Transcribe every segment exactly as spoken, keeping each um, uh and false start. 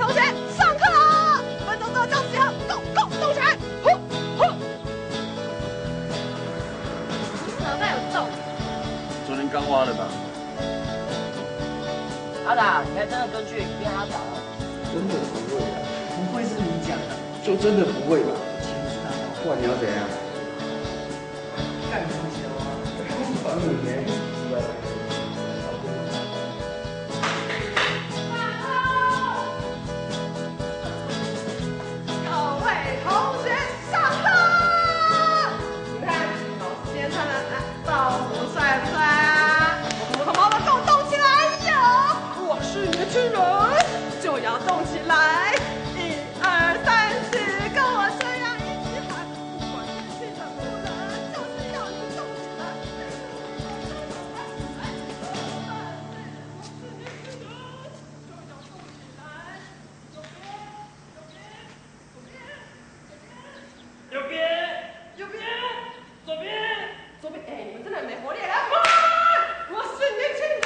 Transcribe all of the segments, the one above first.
同學，上課了！五分鐘之後教室集合，Go Go動起來！吼吼！腦袋有洞。昨天剛挖的吧？阿達，你還真的跟去，你變阿達了。真的不會啊。不會是你講的。就真的不會吧？不然你要怎樣？ 干什么？烦你呢。各位同學，上課！你看，老師今天穿的，哎，制服帥不帥啊？我們同胞們，給我動起來！有，我是年輕人，就要動起來！一二三四，跟我這樣一起喊。 不管是气喘不能，就是要你动起来。右边，右边，左边，左边，哎，你们真的没活力了！我是年轻人，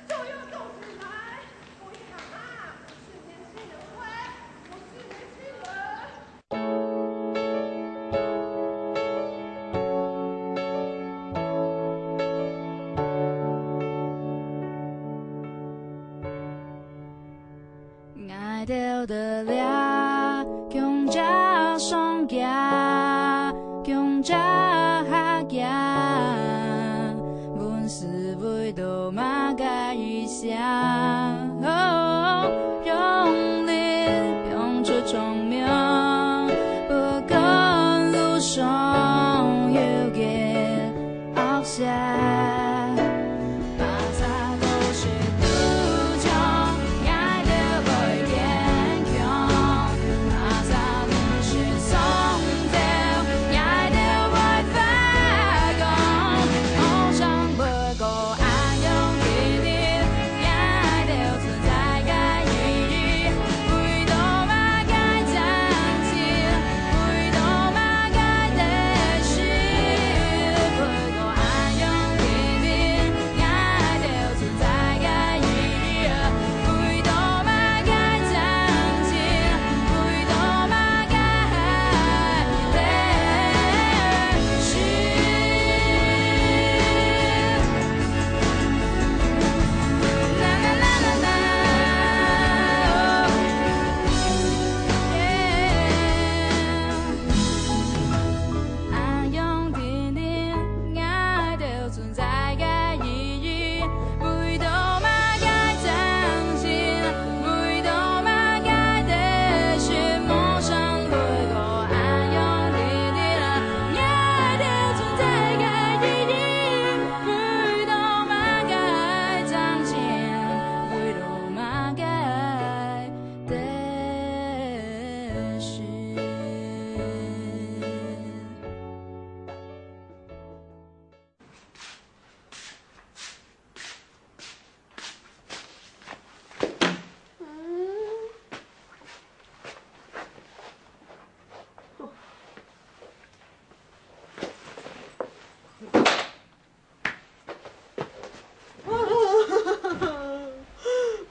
就要动起来！不要喊啊！我是年轻人，喂，我是年轻人。 𠊎兜在這共下上街，共下下街，問是為著麼个異鄉。 用力放出聰明，不管路上有幾惡邪。Pasado是主張，𠊎兜會堅強。Pasado是上天，𠊎兜會發光。夢想會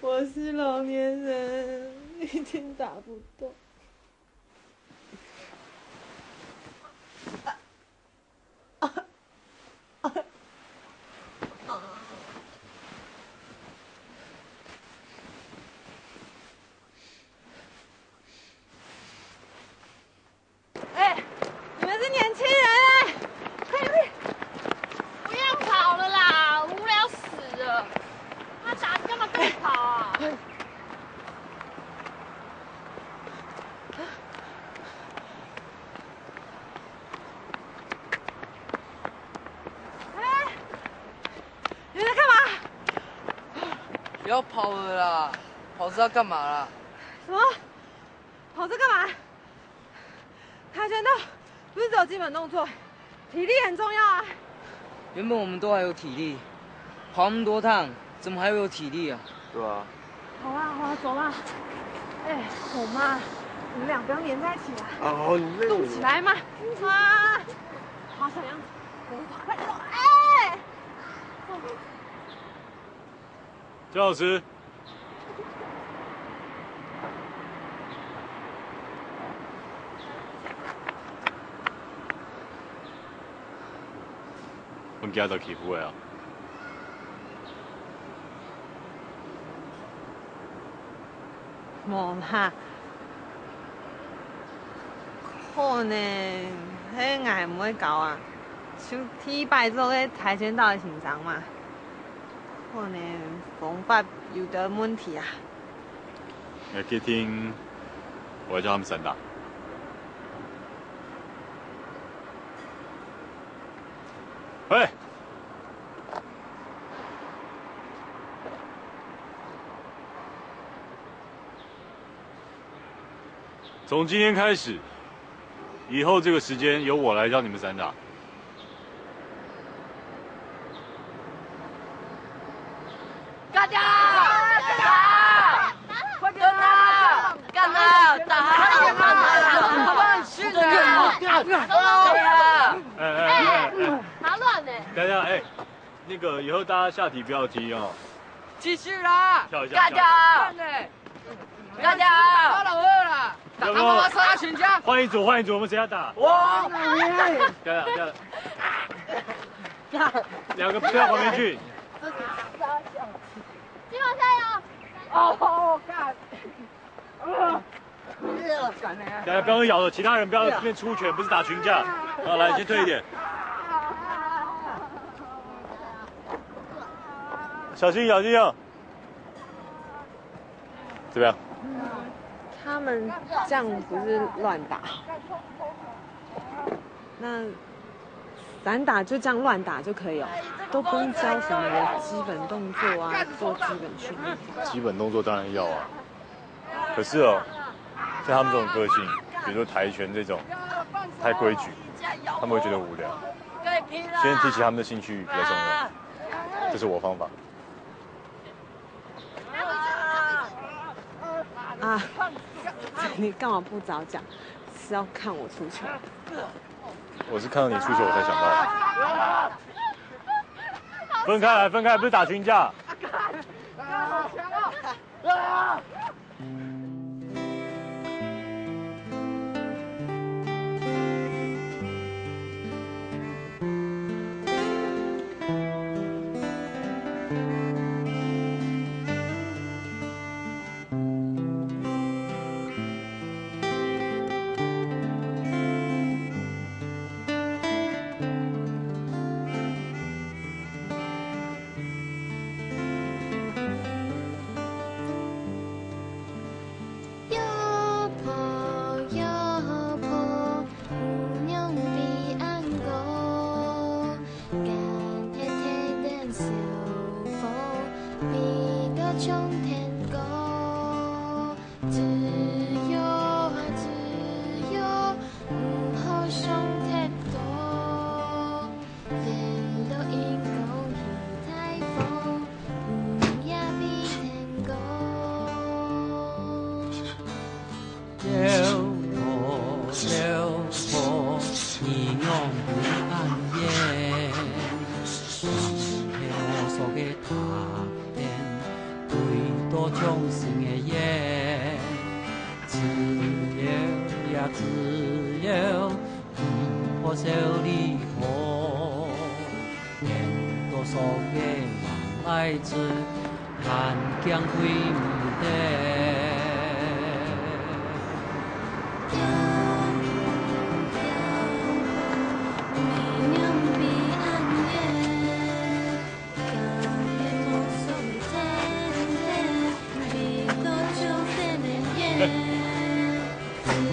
我是老年人，已经打不动。 哎，你们是年轻人哎，快点，快点！不要跑了啦，无聊死了！他打，干嘛跟你跑啊？哎，你们在干嘛？不要跑了啦，跑是要干嘛啦？什么？跑着干嘛？跆拳道不是只有基本动作，体力很重要啊。原本我们都还有体力，跑那么多趟，怎么还会有体力啊？对啊。好啦好啦，走啦。哎，走嘛，你们俩不要黏在一起啊。哦，你累了。动起来嘛！啊，滑小样子，走快走！哎，周老师，驚著欺負个啊？無啦，可能係𠊎毋會教啊，就第一擺做个跆拳道个先生嘛，可能方法有點問題啊。 那決定，我要叫他們散打。喂！從今天開始，以後這個時間由我來教你們散打。 家長！快點啊！幹嘛？打他！快點啊！快點啊！哎哎哎哎，好亂欸！等一下，哎，那個以後大家下體不要踢哦。繼續啦！跳一下，家長！跳一下。 大家好！好了好了啦，有沒有？打他媽媽殺全家！換一組，換一組，我們誰要打？我！漂亮漂亮，兩個跳旁邊去。加油加油！哦，幹！大家不要咬了，其他人不要這邊出拳，不是打群架。好，來，先退一點。小心小心哦！ 怎麼樣？他們這樣不是亂打？那散打就這樣亂打就可以哦，都不用教什麼基本動作啊，做基本訓練。基本動作當然要啊，可是哦，像他們這種個性，比如說跆拳這種，太規矩，他們會覺得無聊。先提起他們的興趣比較重要，這是我方法。 啊，你幹嘛不早講？是要看我出拳？我是看到你出拳我才想到的。分開來，分開，不是打群架。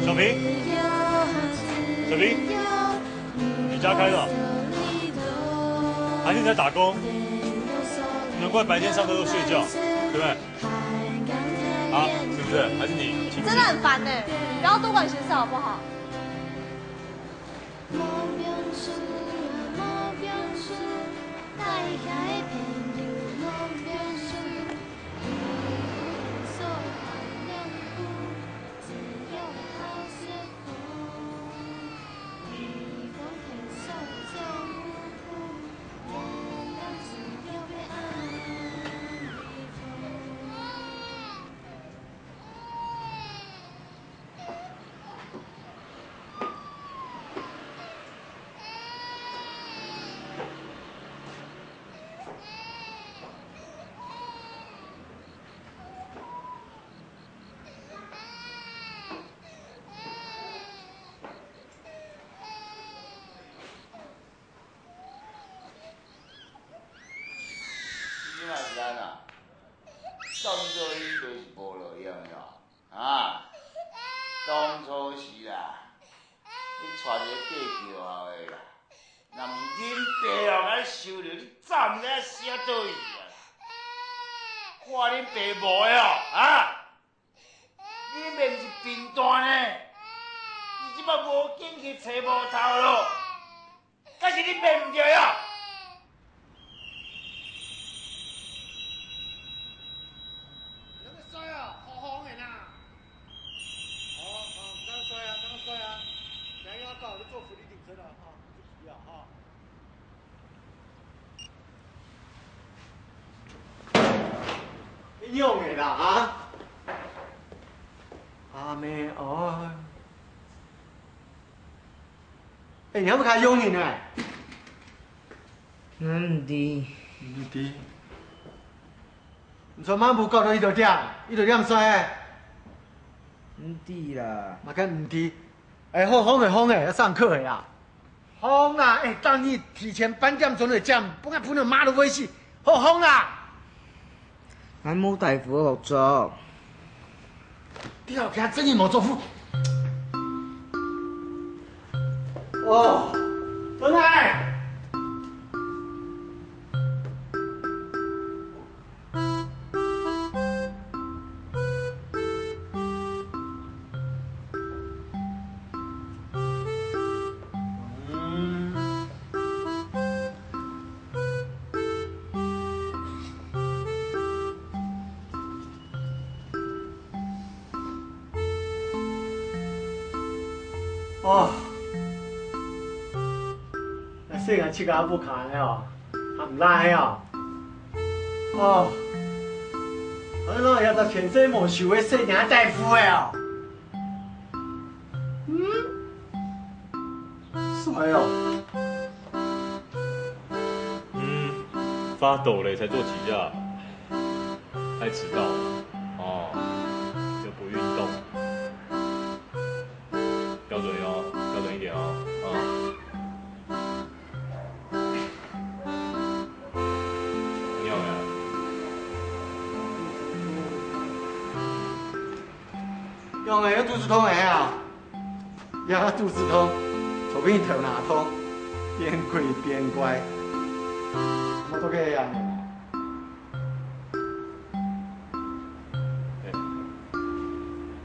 小平，小平，你家開了？還是你在打工？難怪白天上課都睡覺，對不對？啊，是不是？還是你？真的很煩欸，你不要多管閒事好不好？收留，你早毋知死啊倒去啊！看恁爸無的哦，啊！你爸毋是貧惰呢，你這擺無景氣，揣無頭路，敢是你爸毋著啊？ 恁樣衰啊，好好个啦。好，好，恁樣衰啊，恁樣衰啊。等下要到，就做福利警车了哈，就不要哈。你用的啦啊！阿妹哦。哎，你还不开用的呢？ 嗯，毋知。毋知。你昨暗晡搞到幾多點？幾多點睡？毋知啦。麼个毋知？哎，好，好个，好个，要上課个啦。好啦，哎，當你提前半點鐘就講，分𠊎分到媽都會死。好，好啦。 𠊎無帶褲仔著。你老家真个無著褲。哦，真个。嗯。 哦，那細人自家屋下个哦，還毋賴哦。哦，哎喲，也在前世無修个細人帶富个哦。嗯，帥哦。 嗯，發抖了才做幾下，太遲到了。哦，就不運動。標準哦，標準一點哦，啊。你好呀。仰仔，又肚屎痛个啊？ 呀，肚屎痛，昨晡日頭那痛，變鬼變怪，無做个樣。哎，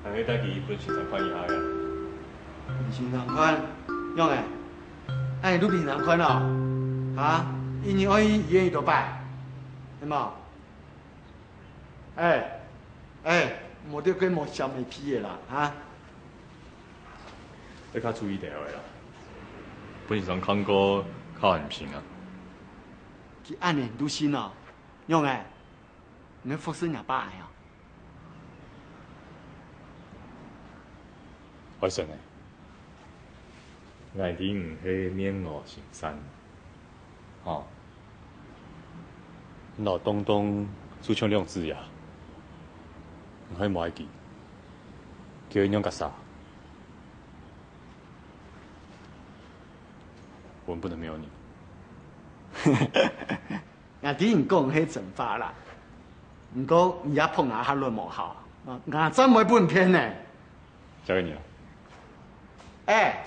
還愛帶佢分先生看一下呀。分先生看，仰仔？哎，你分先生看哦？啊？一日愛去醫院幾多擺？係無？哎，哎，莫得个無相个屁个啦，啊？ 愛較注意點仔啦。分先生看過較安心啊。佢恁樣都信哦，仰仔？你會服侍若爸个哦？外甥欸，𠊎知你係面惡心善，吼。 你摎東東就像兩子爺，你還無愛佢，叫佢仰結煞？我們不能沒有你。𠊎知你講係真話啦，毋過你也幫𠊎下輪無效，𠊎正毋會分你騙呢。交給你了。哎，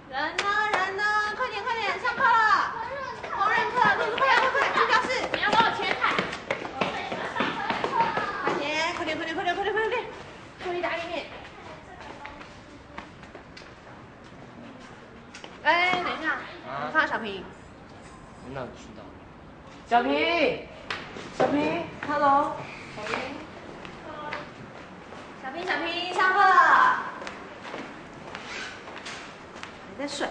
人呢，人呢，快點，快點，上課了！同仁課，快快快快，去教室！你要把我切開！快點，快點，快點，快點，快點，快點，注意打裡面。 哎，等一下，啊？你看到小平。那我知道。小平，小平，hello，小平，小平，小平，上課了。还在睡。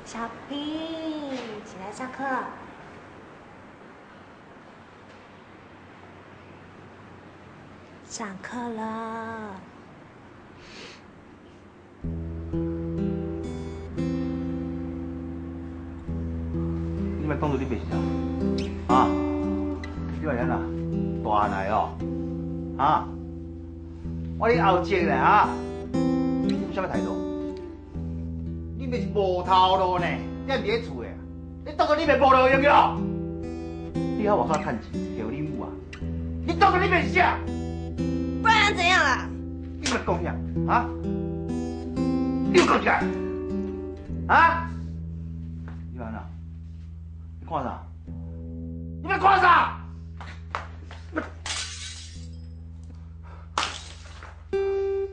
小平，起来上课。上课了。 你莫當作你毋識啊？啊？你莫恁啊，大漢來哦，啊？我你後生咧啊？你有啥物態度？你你是無頭路呢，踮佇咧厝的啊，你當作你袂無路用哦？你佇外口趁錢，叫你母啊？你當作你袂死啊？不然怎樣啦？你有講啥？啊？你有講啥？啊？你按怎？你看啥？你欲看啥？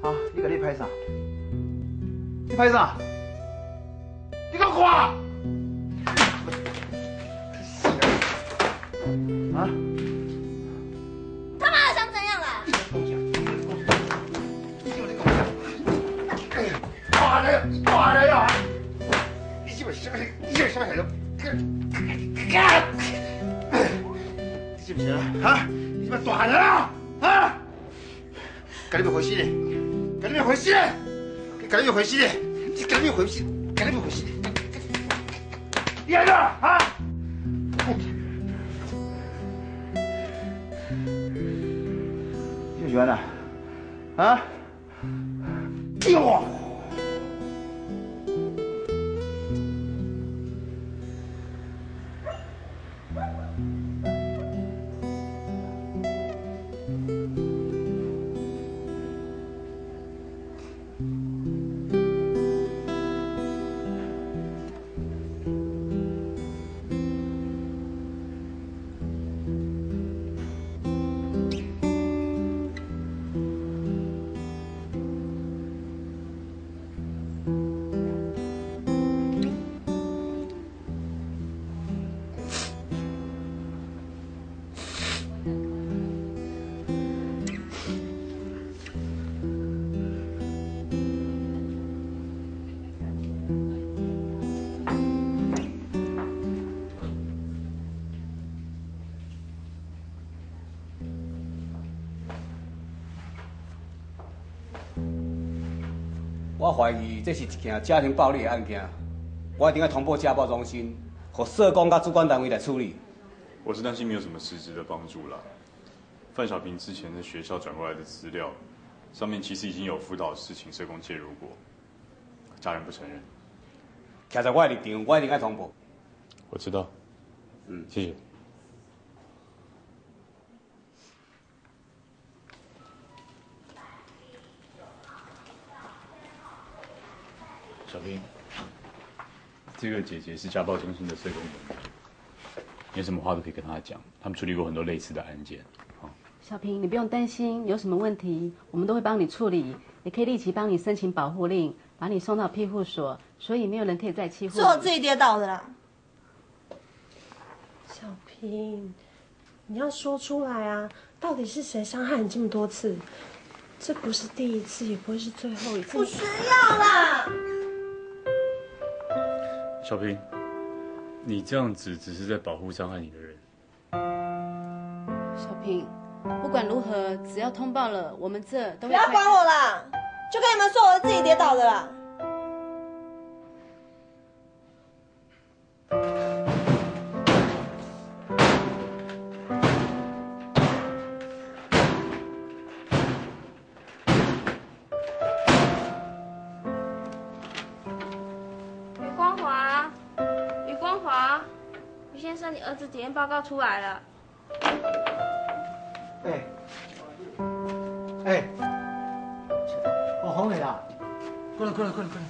啊，你家己拍啥？你拍啥？你给我看！啊？他妈的想怎样啦？你给我看！哎呀，大人呀，大人呀！你这把伤害，你这把伤害了，你是不是啊？啊？你这把大人啊！啊？ 赶紧回去嘞！赶紧回去嘞！赶紧回去嘞！你赶紧回去！赶紧回去！你来这啊！你喜欢啊？啊？给我！ 我懷疑這是一件家庭暴力的案件，我一定要通報家暴中心，予社工佮主管單位來處理。我是擔心沒有什麼實質的幫助啦。范小平之前在學校轉過來的資料，上面其實已經有輔導室請社工介入過，家人不承認。徛在我的立場，我一定愛通報。我知道。嗯，謝謝。 小平，這個姐姐是家暴中心的社工人員，你有什麼話都可以跟她講，他們處理過很多類似的案件。哦。小平，你不用擔心，有什麼問題，我們都會幫你處理，也可以立即幫你申請保護令，把你送到庇護所，所以沒有人可以再欺負你。是我自己跌倒的啦。 小平，你要說出來啊！到底是誰傷害你這麼多次？這不是第一次，也不會是最後一次。不需要啦。小平，你這樣子只是在保護傷害你的人。小平，不管如何，只要通報了，我們這都會……不要管我啦，就跟你們說，我是自己跌倒的啦。 余光华，余光华，余先生，你儿子检验报告出来了。哎，哎，哦，红磊啊，过来，过来，过来，过来。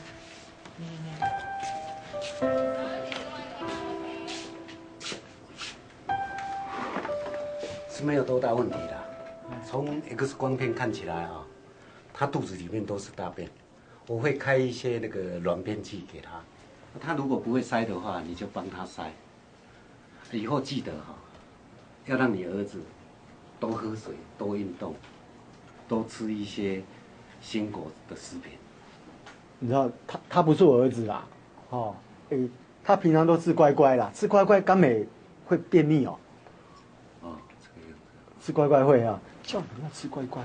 是沒有多大問題啦。從X光片看起來啊，他肚子裡面都是大便，我會開一些那個軟便劑給他。他如果不會塞的話，你就幫他塞。 以後記得哈，要讓你兒子多喝水、多運動、多吃一些鮮果的食品。你知道他，他不是我兒子啦，哦，诶，他平常都吃乖乖啦，吃乖乖敢会，会便秘哦。哦，这个样子。吃乖乖会啊，叫你不要吃乖乖。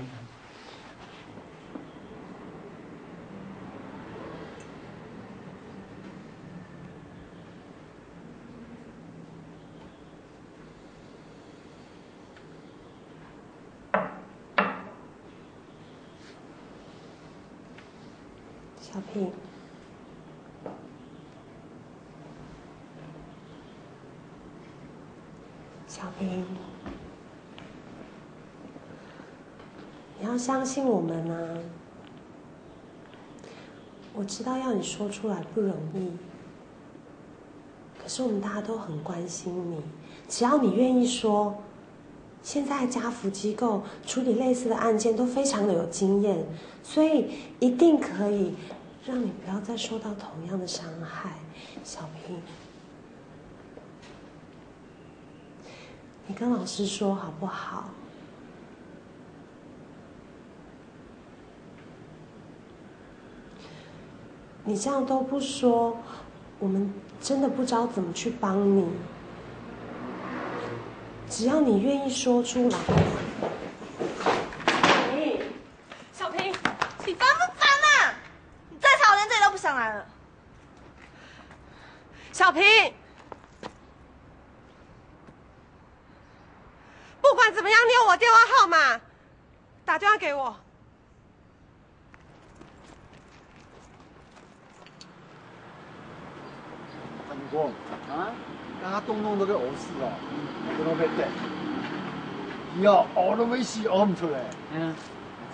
小平，小平，你要相信我们啊！我知道要你说出来不容易，可是我们大家都很关心你。只要你愿意说，现在家扶机构处理类似的案件都非常的有经验，所以一定可以让你不要再受到同样的伤害。小平，你跟老师说好不好？你这样都不说，我们真的不知道怎么去帮你。只要你愿意说出来。小平，你烦不烦啊？你再吵，我连这里都不想来了。小平，不管怎么样，你有我电话号码，打电话给我。阿公，啊？刚刚东东都个屙屎哦，你都没得，你哦，屙都没洗，屙不出来。嗯。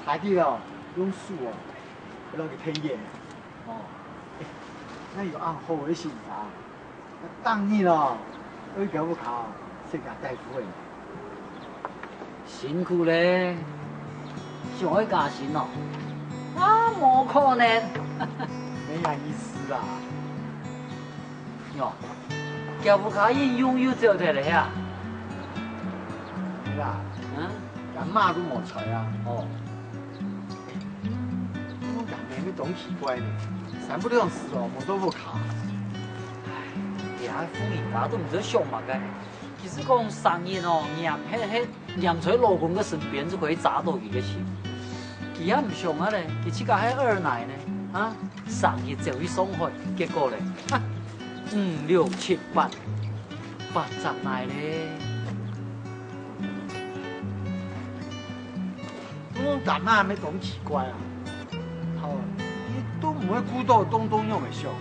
差点哦，用手哦，让给天眼。哦，哎，那有暗号危险啊？ 当然咯，愛交屋下，自家大夫个。辛苦咧，想愛加薪哦？啊，無可能。沒恁意思啦。喲，交屋下應用又走忒了呀？係啦，嗯？阿媽都無在啊。哦。 該人也當奇怪呢，三不兩時哦，無到屋下。唉，這婦人家都毋知想麼个。其實講成日哦，黏核核，黏在老公个身邊就可以抓到佢个心。佢也毋想啊咧，佢自家係二奶呢，啊，成日走去上海，結果咧，哈，五六七八，八隻奶咧。 東東阿媽也當奇怪啊！好，佢都毋會顧到東東仰會想。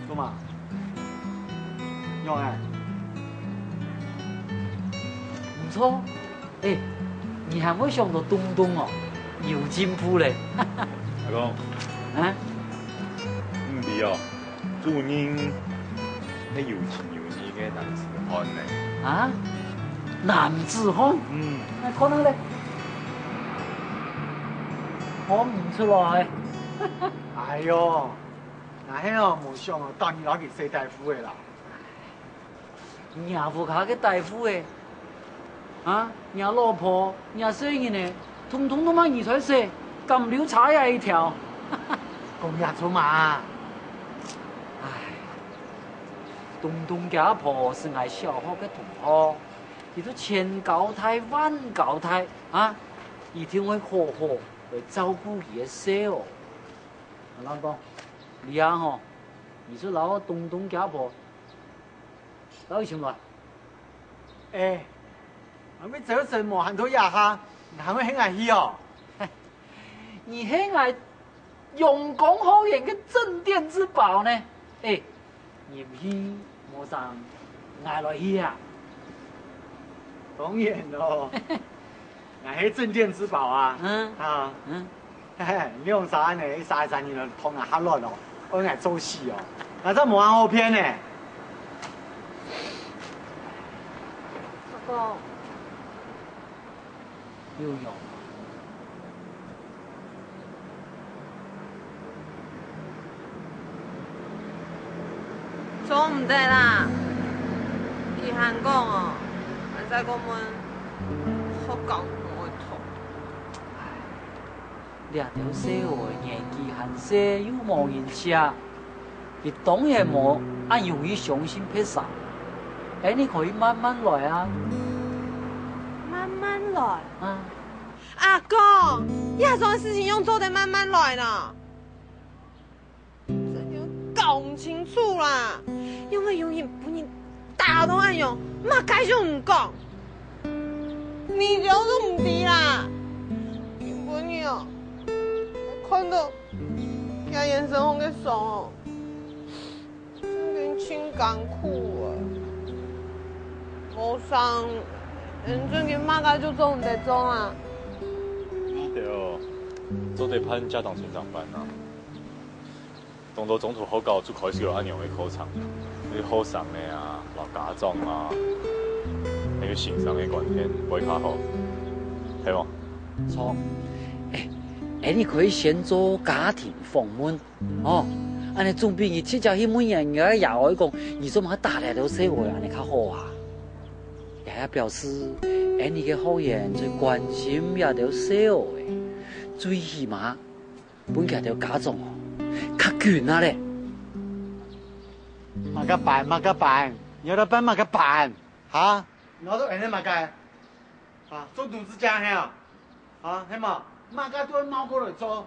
做麼？仰仔？毋錯，欸，你還會想到東東哦，有進步咧。阿公，啊？你毋知哦， 主任係有情有義个男子漢呢。啊？男子漢？嗯。來看下咧。看毋出來。哎喲，若係哦，無想哦，當然摎佢洗底褲个啦。 若屋下个底褲仔，啊，若老婆，若細人仔，通通都嘛你在洗，敢留差這一條？講這做麼啊？唉，東東厥婆係𠊎小學个同學，佢都千交代萬交代，啊，一定會好好來照顧佢个細哦。𠊎摎你講，這下吼，你就摎東東厥婆 到底想來？欸，𠊎乜朝晨無閒到這下，你還會喊𠊎去哦？你係𠊎容光煥現个鎮店之寶呢！欸，你毋去無正𠊎來去啊？當然咯。 𠊎係鎮店之寶啊！嗯。啊。嗯。嘿嘿，你兩儕恁仔一儕一儕人來同𠊎合亂哦，愛𠊎做死哦！𠊎正無恁好騙呢！阿公。又有。 做毋得啦！佢還講哦，𠊎再過問，學校無愛讀。這兜細人仔年紀還細，又無人惜，佢當然無恁容易相信別儕。𠊎等可以慢慢來啊。慢慢來？啊。阿公，這種事情仰做得慢慢來呢？ 真个搞毋清楚啦！仰會有人分人打到恁樣，麼个就毋講。你兜都毋知啦！今晡日哦，𠊎看到厥先生个相哦，真艱苦啊！無生，你最近麼个就做毋得做啊？對哦，做得辦家庭成長班啊。當多中途學校就開始有恁樣个課程，對後生个啊、摎家長啊，還有先生个觀念會較好，係無？著。欸，欸，你可以先做家庭訪問。 哦，恁呢總比你直接去問人家爺哀講，你做麼打這兜細孩恁呢較好啊？這也表示，𠊎俚个學員最關心這兜細孩，最起碼分佢兜家長哦，較近啊咧。麼个班，麼个班，你愛來辦麼个班？哈？你愛做恁呢麼个？ 啊，做肚子醬係啊？啊，係嘛？麼个都愛冒過來做，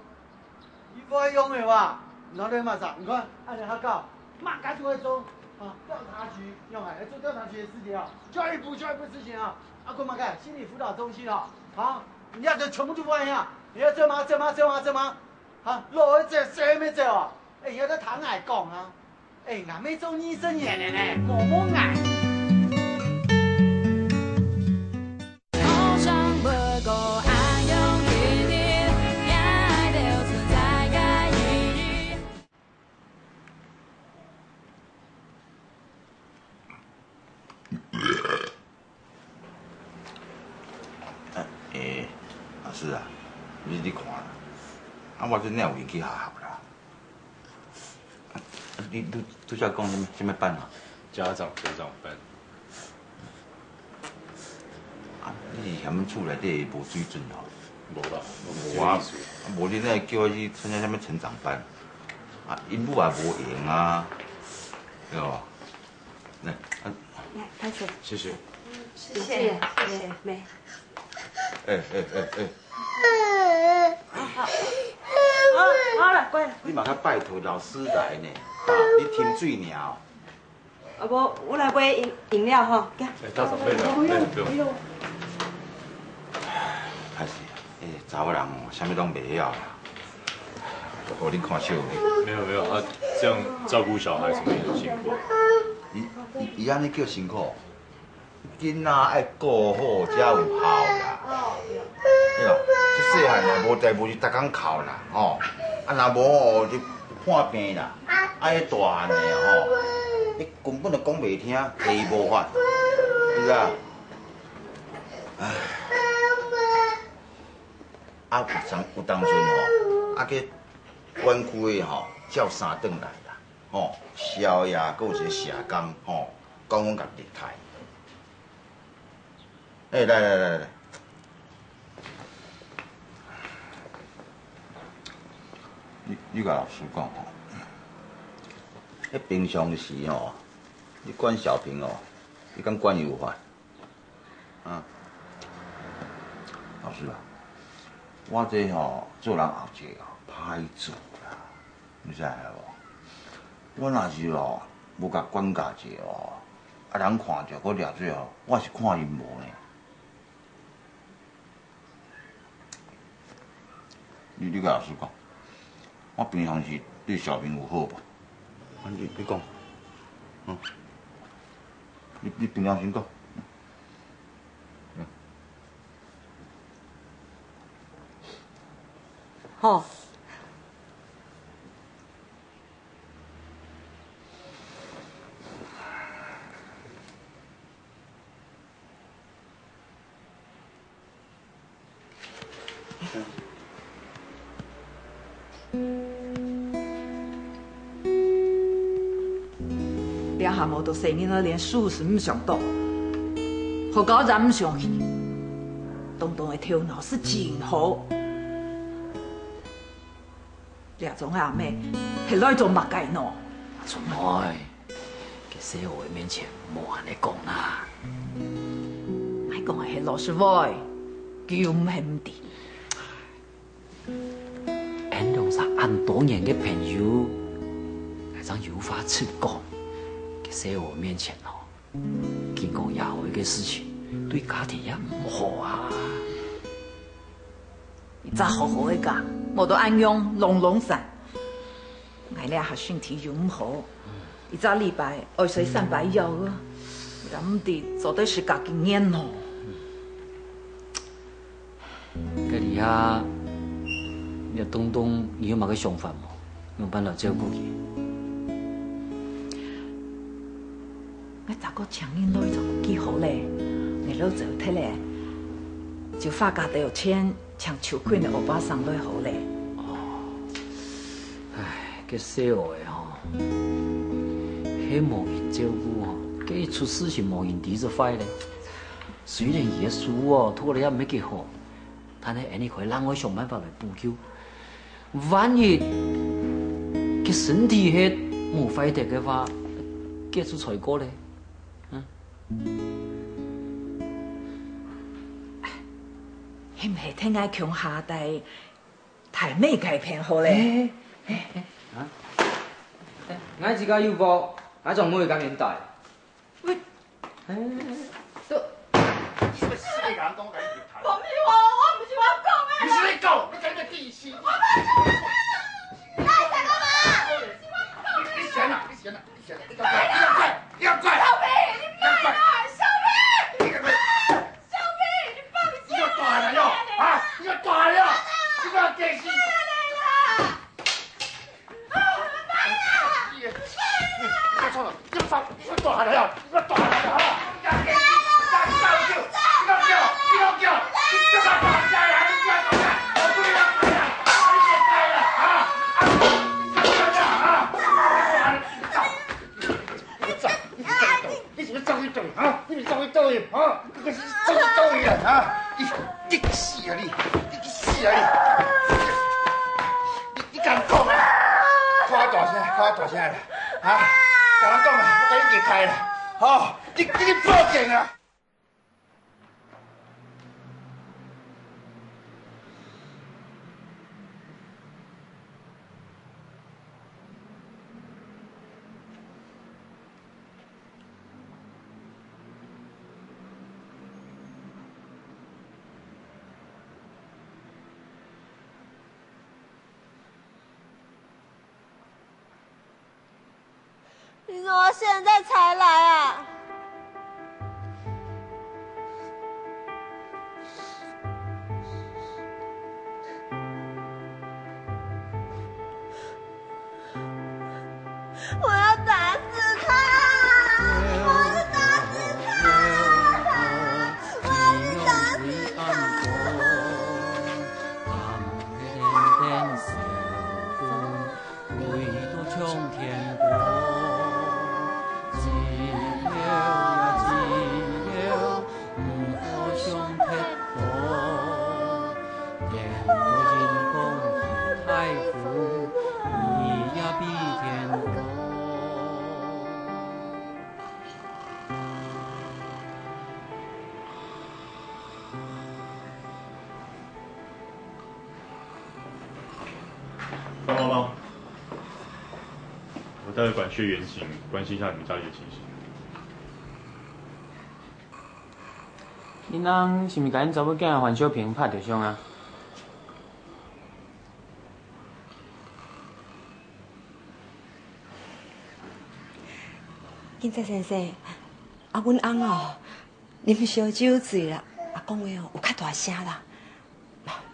你會用个哇？你拿來麼个？你看，恁呢較搞，麼个都愛做啊！調查局用啊，愛做調查局个事情啊，教育部教育部事情啊，啊，講麼个心理輔導中心啊，啊，你愛做全部都會啊！你愛做麼？做麼？做麼？做麼？啊，老个走，細个走啊！哎，你愛在聽𠊎講啊！ 哎，𠊎乜做二十年了呢，無問𠊎。哎，老師啊，你，你看啊，啊，我這兩位去學校啦。 你拄，拄才講啥物，啥物班啊？家長成長班。啊，你是嫌厝內底無水準哦？無啦，無啊，啊，無你哪會叫我去參加啥物成長班？啊，𪜶母也無閒啊，對無？來，啊，來，拍手。謝謝。謝謝，謝謝，妹。 哎，哎，哎，哎。好，好。好，好了，乖了。你嘛較拜託老師來呢，啊，你啉水爾哦。啊，無，我來買飲，飲料吼，行。哎，大嫂，不用，不用，不用。歹勢啊，哎，查某人哦，啥物攏袂曉啦。予恁看笑呢。沒有，沒有，啊，這樣照顧小孩什麼也很辛苦。伊，伊，伊按呢叫辛苦？ 囡仔愛顧好才有孝啦。對啦，這細漢若無代無誌，逐工哭啦，吼，啊若無吼就破病啦，啊彼大漢的吼，你根本就講袂聽，提伊無法，是毋是啊？唉，啊有當，有當陣吼，啊去管區的吼，照三頓來啦。 吼，宵夜閣有一个社工，吼，講阮家己刣。欸，來來來來，你你共老師講吼，你平常時吼，你管小平哦，你敢管伊有法？ 啊，老師啊，我這吼做人後生哦，歹做啦，你知影無？我若是哦，無共管教一下哦，啊人看著閣掠做哦，我是看伊無呢。 你你共老師講，我平常時對小平有好無？啊你你講，嗯，你你平常時講。嗯。好。 這下無多細人仔連書都毋想讀，學校也毋想去，東東个頭腦係真好。這種阿姆係來做麼个呢？阿春妹， 在細妹面前莫恁樣講啦。𠊎講个係老實話，佢又毋係毋知。𠊎兩儕恁多年个朋友，𠊎正有話直講，在細妹面前哦，佢講爺哀个事情，對家庭也毋好啊。 你再好好个講，莫到恁樣朗朗聲。𠊎這下身體又毋好，一隻禮拜愛洗三擺腰啊，也毋知做得係幾年咯。該這下，這東東你有麼个想法無？仰般來照顧佢？𠊎再過請人來就幾好咧，𠊎老早忒咧，就花加兜錢 請就近个歐巴桑來好咧。哦，唉，該細孲仔吼，係無人照顧吼，該一出事情無人知就壞咧。雖然佢个手哦，拖了也毋係幾好，但係𠊎俚可以另外想辦法來補救。萬一佢身體係無壞忒个話，該就才過咧。嗯。 係毋係𢯭𠊎共下戴大美該片好咧？啊？𠊎自家有貨，𠊎總無會甘願戴。喂，都，你是不是四个人都跟你談？我沒有，我不是我講的啦。你是在講，你跟你的地心。我不是，你在幹嘛？你，你想啊，你想啊。 你要跪，你要跪，你要跪！小平，你不要啦，小平！你要跪！小平，你放下！你要跪下來喲，啊！你要跪下來喲！你不要擔心。你要跪下來啦！啊，你放下！你，你，你要跪下來喲！你要跪下來喲！你要跪下來喲！你要跪下來喲！你要跪下來喲！你要跪下來喲！你不要跪下來！你不要跪下來！我不要跪下来！你别跪了啊！啊！你不要跪了啊！你不要跪了！ 你走，你走，你是要走去哪里啊？你是走去哪里啊？你是走去哪里啊？你，你去死啊你！你去死啊你！你，你敢講啊？拖大聲，拖大聲啦！啊！敢講啊？我跟你解開了，吼！你，你去報警啊！ 你怎么现在才来啊？我要打死他！我要打死他！我要打死他！ 帮帮忙，我待会管薛元行，关心一下你们家里的情形。你人是毋是甲恁查某囝个范小平拍着相啊？警察先生，啊，阮翁哦， 啉燒酒醉啦，啊，講話哦有較大聲啦。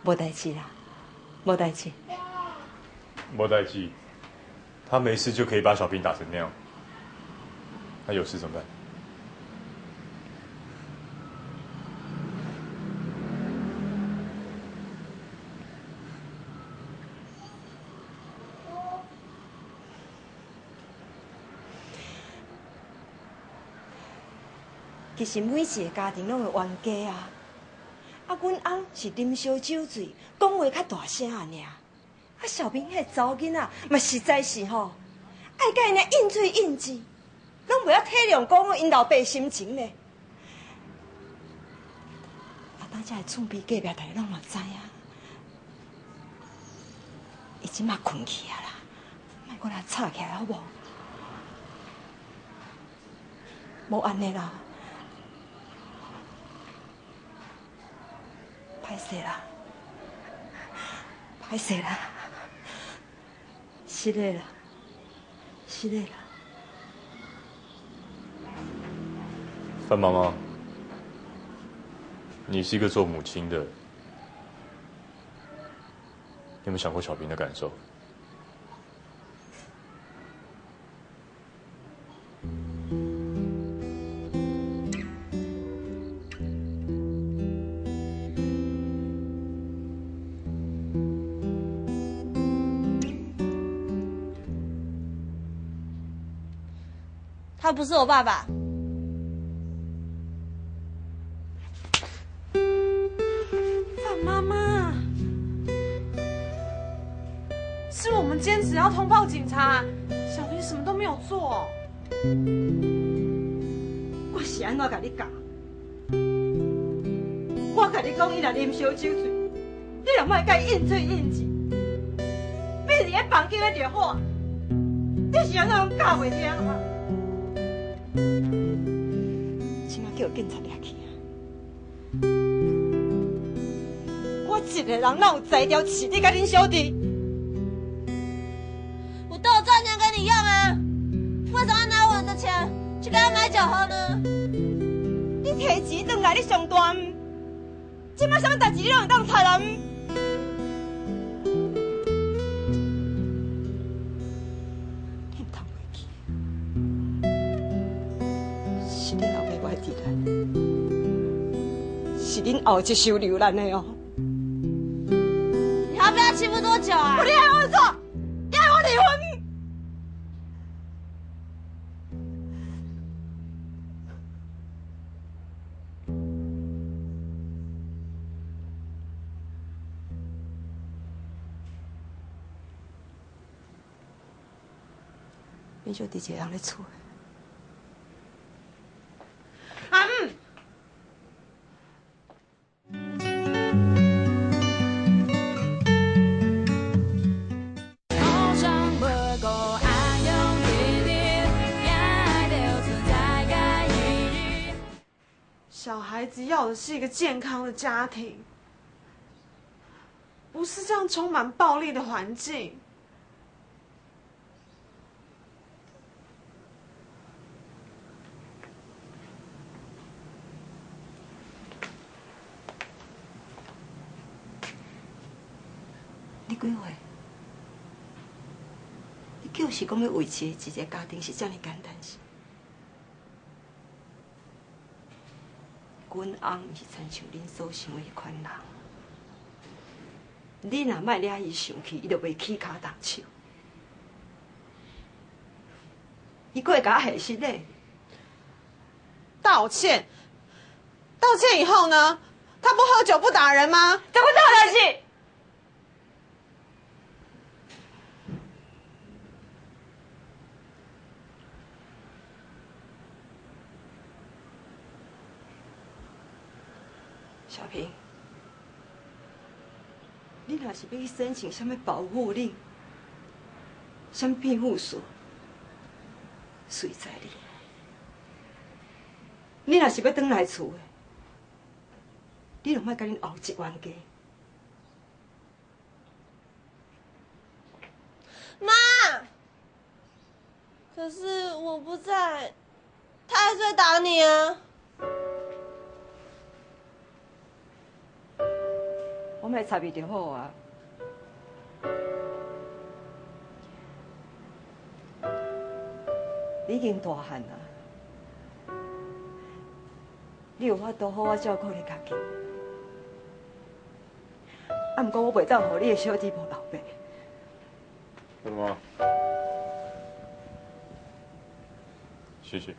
無代誌啦，無代誌。没代志，他没事就可以把小平打成那样，他有事怎么办？ 其實每一个家庭攏有冤家啊。啊，阮翁是啉燒酒醉，講話較大聲啊爾。啊，小平彼查某囡仔嘛實在是吼，愛甲𪜶遐應喙應舌，攏袂曉體諒講𪜶老爸心情呢。啊，咱遮个厝邊隔壁大家攏嘛知影。 伊這馬睏去啊啦，莫閣來吵起來好無？無按呢啦，歹勢啦，歹勢啦，失禮啦，失禮啦。范妈妈，你是一个做母亲的，你有没有想过小平的感受？ 他不是我爸爸。范妈妈，是我们坚持要通报警察，小平什么都没有做。我是安怎甲你教？我甲你讲，伊若啉烧酒醉， 你就莫甲伊應喙應舌，覕佇咧房間咧就好啊。你是安怎攏教袂聽啊？這馬叫警察掠去啊！我一个人哪有才調飼你甲恁小弟？我都有賺錢給你用啊，為什麼要拿我的錢去給他買酒喝呢？你提錢轉來，你上大 這擺啥物代誌你攏會當插人？你毋通袂記，是恁老爸我的敵人，是恁後一手留咱的哦。你還要被他欺負多久啊？你愛我怎？你愛我離婚？ 恁少佇一个人咧厝。阿姆， 小孩子要的是一个健康的家庭，不是这样充满暴力的环境。 你幾歲？你叫是講要維持一个家庭是遮爾簡單是？阮翁毋是親像恁所想的迄款人。你若莫掠伊生氣，伊就袂起跤動手。伊過會甲我現實咧。道歉？道歉以后呢？他不喝酒不打人吗？怎么这么任性？ 小平，你若是要去申请啥物保护令、啥物庇护所，随在你。你若是要转来厝的，你就莫甲恁后一冤家。 妈，可是我不在，他还是会打你啊。我莫插伊就好啊。你已经大汉啊，你有法度好好照顾你家己。 啊，毋过我袂当互你的小弟无老爸。怎么？谢谢。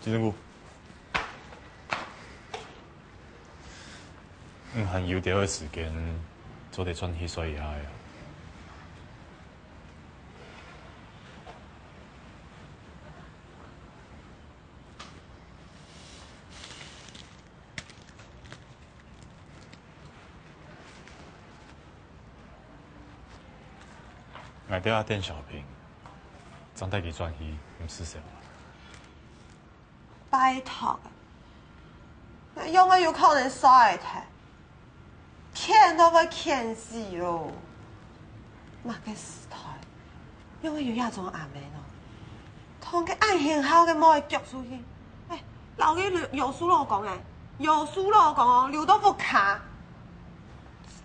金正武，你還有點个時間，做得轉去睡一下呀。𠊎等愛等小平，正帶佢轉去，毋使愁。拜託啊，仰會有可能睡忒？ 譴都會譴死咯。麼个時代，仰會有這種阿姆哦？同該恁形孝个妹仔逐出去，哎，摎該有事老公哎，有事老公哦，留到屋下，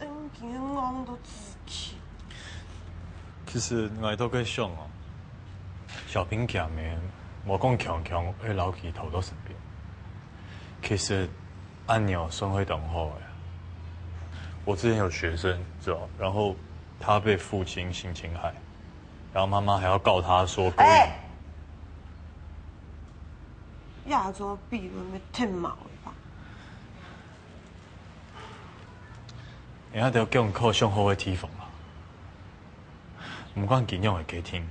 正經戇到自己。其實𠊎都在想哦，小平佢阿姆無講強強愛摎佢投到身邊。 其實恁樣算會當好欸。我之前有學生，知道，然後他被父親性侵害，然後媽媽還要告他說勾引。哎，亞洲比論會忒毛了吧？人家都要給我們靠胸後的地方啊。毋管佢仰个家庭，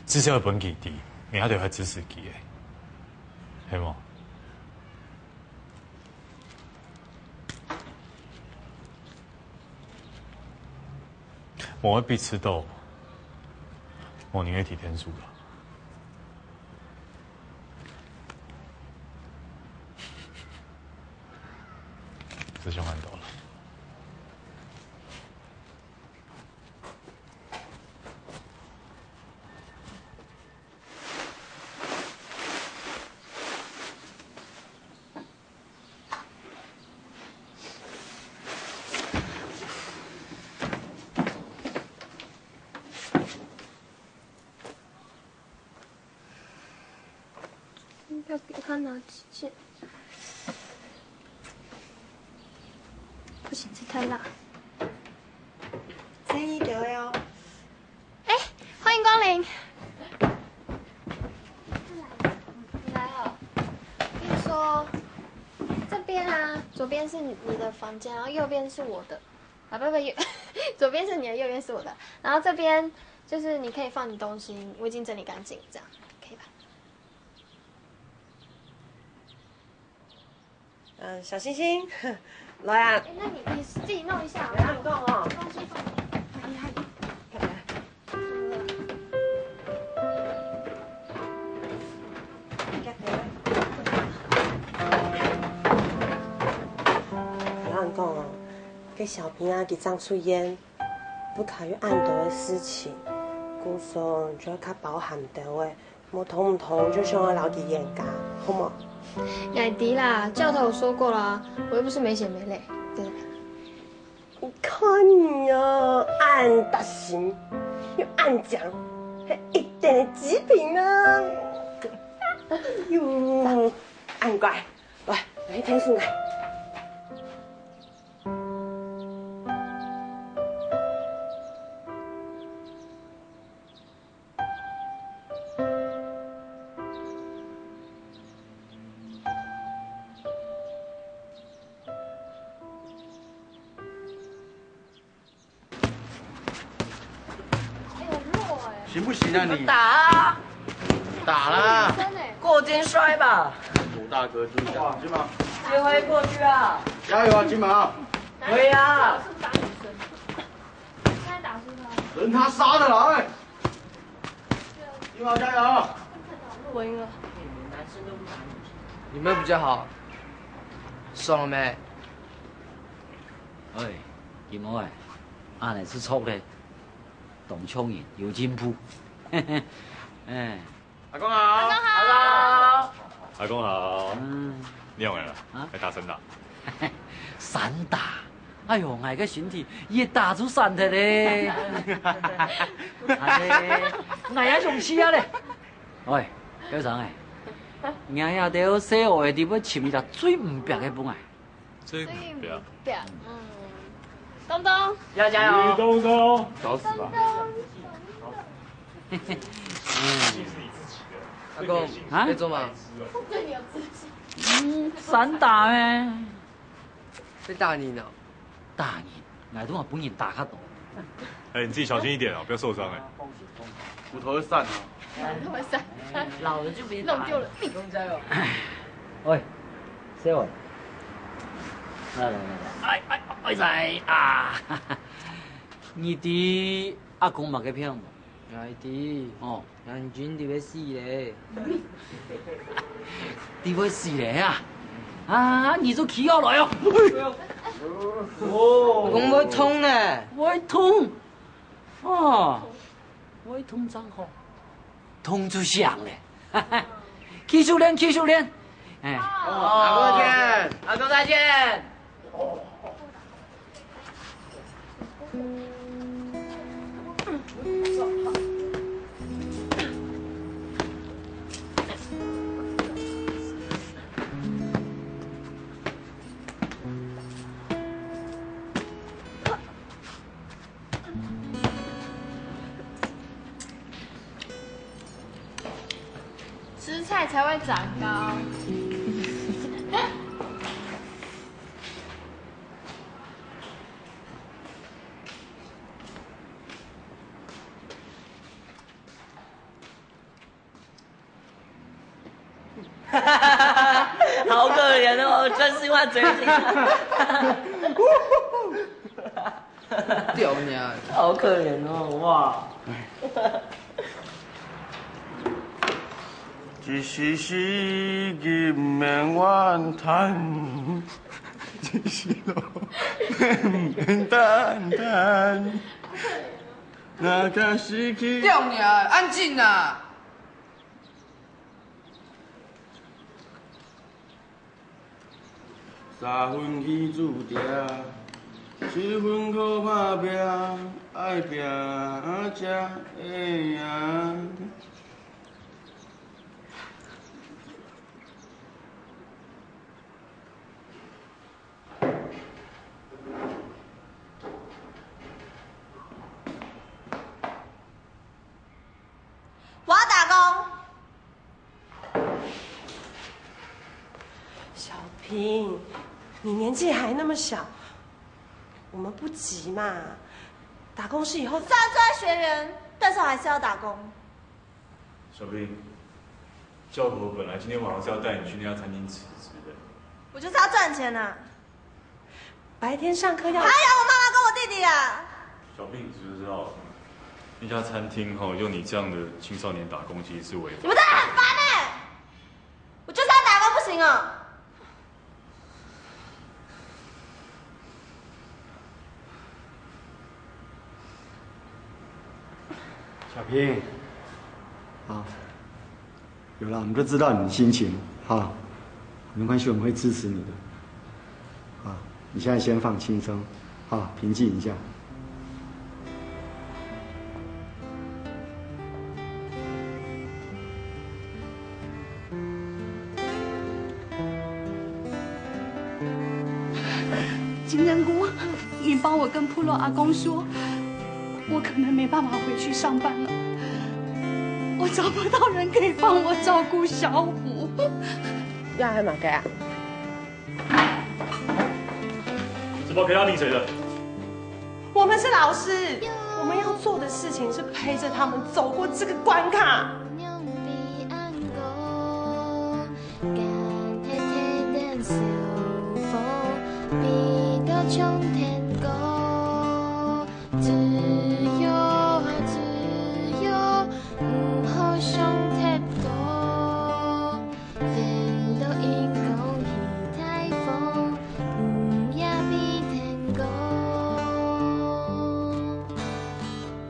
至少要分佢知，人家都要支持佢欸，係無？ 無愛逼遲到，無人會提天數啦。師兄很多了。 要给他拿几件？不行，这太辣。这一个哦。哎，欢迎光临。你来哦。我跟你说，这边啊，左边是你的房间，然后右边是我的。啊，不不，右，左边是你的，右边是我的。然后这边就是你可以放你东西，我已经整理干净，这样可以吧？嗯，小星星，来啊！哎，那你你自己弄一下，我来讲哦。东西放。哎呀，我讲哦，这小平啊，佢正出院， 屋下有恁多个事情，故所就愛較包涵兜仔，無動毋動就想愛摎佢冤家，好無？𠊎知啦，教頭有說過啦，我又不是沒血沒淚，對不對？你看你哦，恁大心，又恁犟，還一點的極品呢。哎喲，恁乖，來，來去聽書來。 行不行啊你？打啊！打啦！过肩摔吧。左大哥，注意一下。哇，金毛。先挥过去啊！加油啊，金毛！挥啊！现在打输他。人他杀的啦，哎！金毛加油！我赢了。你们比较好，爽了没？哎，金毛哎，恁呢是錯的。 當像人有進步。哎，阿公好。阿公好。阿公好。嗯。你仰仔啦？啊？還打散打？散打？哎喲，𠊎个身體一打就散忒咧。哎，𠊎也想試下咧。喂，校長哎，𠊎也兜細學个弟會尋一隻最毋白个分𠊎。 最目標。表，嗯，東東，要加油。東東，找死吧。東東，阿公，啊？在做嘛？嗯，散打咩？在打你呢。打你？ ，𠊎都嘛分人打較多。哎，你自己小心一点哦，不要受伤哎。骨头会散哦。老了就别打了。弄丢了，命。喂，小伟，来来来来，哎哎，偉仔啊，你知阿公麼个病無？𠊎知。哦。 眼睛都會死咧。都會死咧啊！啊，你就企好來哦！哦，講會痛呢。會痛？哦，會痛正好，痛就醒咧。繼續練，繼續練。哎，哦，阿公再見。阿公再見。 吃菜才会长高。好可怜哦，真心话嘴里。掉你啊！好可怜哦，哇！一时失志免怨叹，一时落泪免担担。 那个时期。掉你啊，安静啊！三分天注定，七分靠打拼，爱拼才会赢。 我要打工。小平，你年纪还那么小，我们不急嘛。打工是以后。虽然坐在学员，但是我还是要打工。小平，教头本来今天晚上是要带你去那家餐厅辞职的。我就是要赚钱啊。 白天上课要。还有我妈妈跟我弟弟啊。小平，你知不知道，那家餐厅吼，用你这样的青少年打工，其实是违法。你们真的很烦哎！我就是要打工，不行哦。小平，好。 有啦，我们都知道你的心情，哈，没关系，我们会支持你的，啊，你现在先放轻松，哈，平静一下。金针菇，你帮我跟部落阿公说，我可能没办法回去上班了。 我找不到人可以帮我照顾小虎。要还蛮该啊？这包可以要领谁的？我们是老师，我们要做的事情是陪着他们走过这个关卡。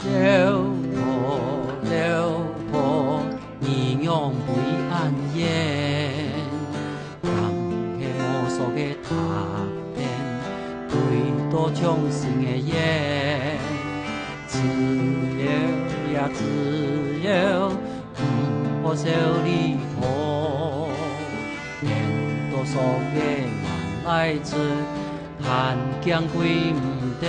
老婆，老婆，你仰會恁遠？ 行係無索个他天，對到傷心个眼，自由呀自由，毋好愁離別。等到索个眼來出，還驚歸毋得。